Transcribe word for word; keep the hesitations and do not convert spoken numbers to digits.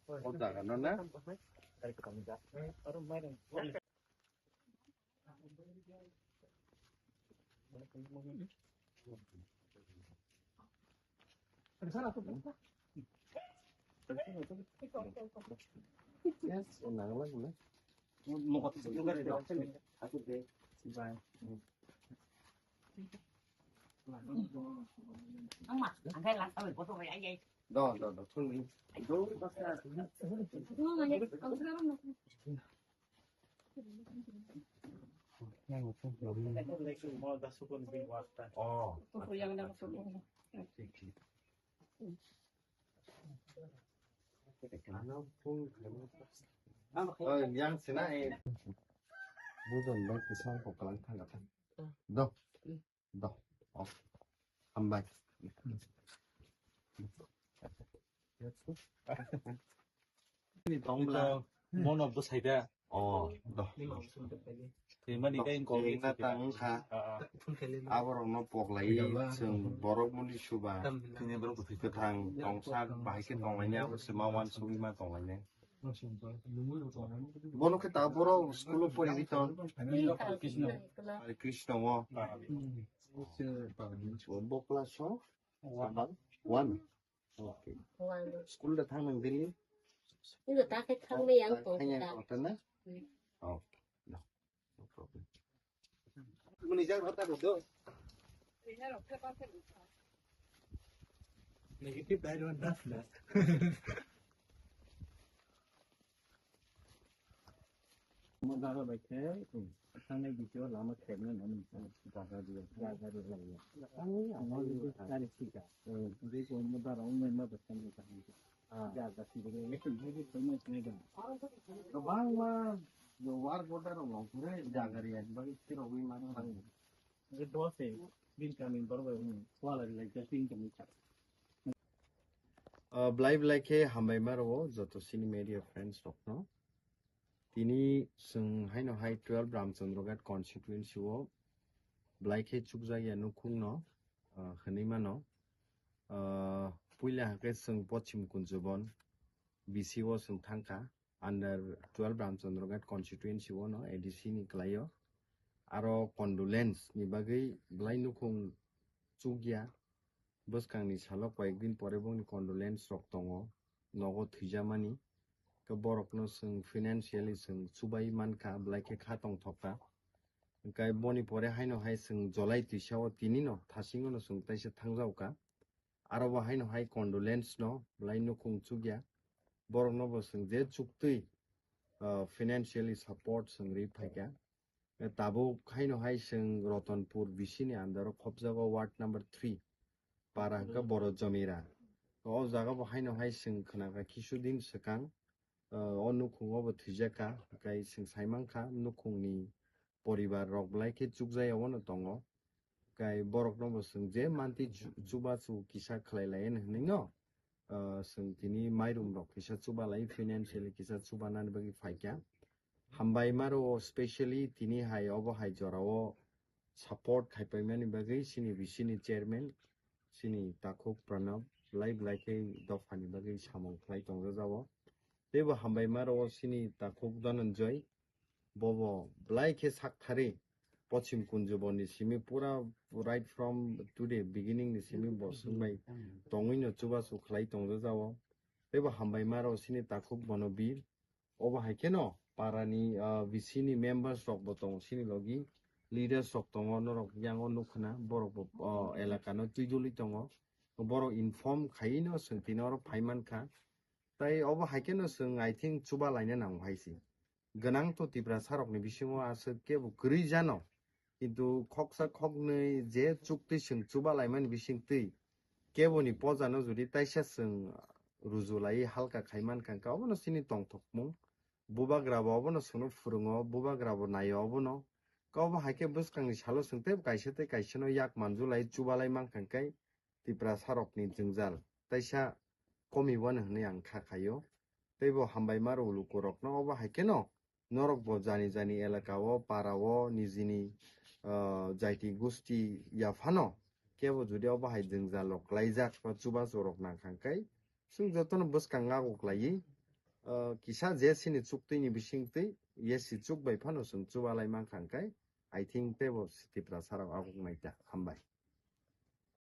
O jaga no na? Yes, o nang lang le. Do, do, do, thung ni. Oh. Oh, yang sina eh. Bukan baik, pisang kok kalang thang kata. Do. Do. Oh. Hambai. Ni tongla. Mono bwsai da. Oh, do. Twi mani kai ko. Twi na tang kha. Ah, ah. Aborok no poklai chwng borok muni suba. Tini borok bwthai kwthang tongsa bahai khe tonglaini abo se ma wan sugwi ma tonglaini. Bono khe ta borok school o pori ton. Hare Krishna o. Bo class o? One. Okay. School da thang nang daily? School da ta khe thang me yang tong ta. Thang yang tong ta na? Hmm. Okay. No. No problem. Muni jak rota do. Negative dai ron das das. Mo jaga bai khe, hmm, thangni video lama khebna nani jaga dia, jaga dia lama. Ani amo ni gari sika. Hmm. Ri ko mo dara ong ma ba thangni ka. Ah. Jaga sika ni ni ko ma ni da. Bang ma yo war border ong pura jaga dia bagi kiro wi ma. Dosen, bin kamin borok bai, hmm, wala rilai ka tin kamin ka. Ah, belai belai khe hambai ma rwo joto sini media friends rokno. Tini chwng haino hai twelve Ramchandroghat constituency o belai khe chukjakya nukhungno, ah, hwnwi mano. Ah, puila hakhe chwng Pochim Kunjubon B C o chwng thangkha. Under twelve Ramchandroghat constituency o no A D C ni kwlaio. Aro condolence ni bagwi belai nukhung chukya. Bwskangni salo koyek din pore bongni condolence rok tongo, nogo thwijamani. Khe borokno chwng financially chwng chubai mankha, belai khe kha tongthokha. Hwnkhe boni pore haino hai chwng July twisa o tini no thasingo no chwng taisa thangjaokha. Aro bo haino hai condolence no belai nukhung chukya. Borokno bo chwng je chuktwi, ah, financially support chwng ri phaikha. Eh, tabuk haino hai chwng Ratanpur B C ni under o khopjago ward number three para hwnkhe Boro Jomira. O jaga bo haino hai chwng khnakha kisu din swkang, ah, o nukhung o bo thwijakha, hwnkhe chwng saimankha nukhungni poribar rok belai khe chukjaya o no tongo. Kai borok no bo chwng je manti chu-, chubachu kisa khlai lai hwnwi no, ah, chwng tini mairum rok kisa chuba lai, financially kisa chuba nani bagwi phaikha. Hambai ma rwo specially tini hai obo hai jora o support khai paimani bagwi chini B C ni chairman, chini takhuk Pranab, belai belai khe dophani bagwi samung khlai tongjajago. Teibo hambai ma rwo chini takhuk Dhananjoy, bobo belai khe sak thari Pochim Kunjubon ni simi pura right from today beginning ni simi bo swngbai tongwi no chubachu khlai tongjajago. Teibo hambai ma rwo chini takhuk bono bir. Obo hai kheno para ni, ah, B C ni members rok bo tongo chini logi, leaders rok tongo, norok yang o nukho na, borok bo, ah, elaka no twi duli tongo. Borok inform khai no chwng tini oro phai mankha. Tai obo hai kheno chwng, I think, chuba laina nango hai se. Gwnang to Tiprasa rokni bisingo aswk kebo kwrwi jano. Kintu khoksa khoknwi je chuktwi chwng chuba laimani bisingtwi keboni pojano jodi taisa chwng ruju lai halka khai mankha, hwnkhe obono chini tongthokmung. Bubagra bo obono chwngno phwrwngo, bubagra bo naio obono. Khe obo hai khe bwskangni salo chwng tei kaisa tei kaisano yak manju lai chuba lai mankha, hwnkhe Tiprasa rokni jwngjal taisa komi wano hwnwi ang kha khaio. Teibo hambai ma rwo luku rokno obo hai kheno norok bo jani jani elaka o, para o, nijini, ah, jaiti gusti ya phano kebo jodi obo hai jwngjal rok klaijak ba chubachu rok nang khang khe, chwng jotono bwskang ago klaiwi, ah, kisa je sini chuktwi ni bisingtwi, yesi chuk bai phano chwng chubalai man khang khe, I think tebo Tiprasa rok ago nai ta. Hambai.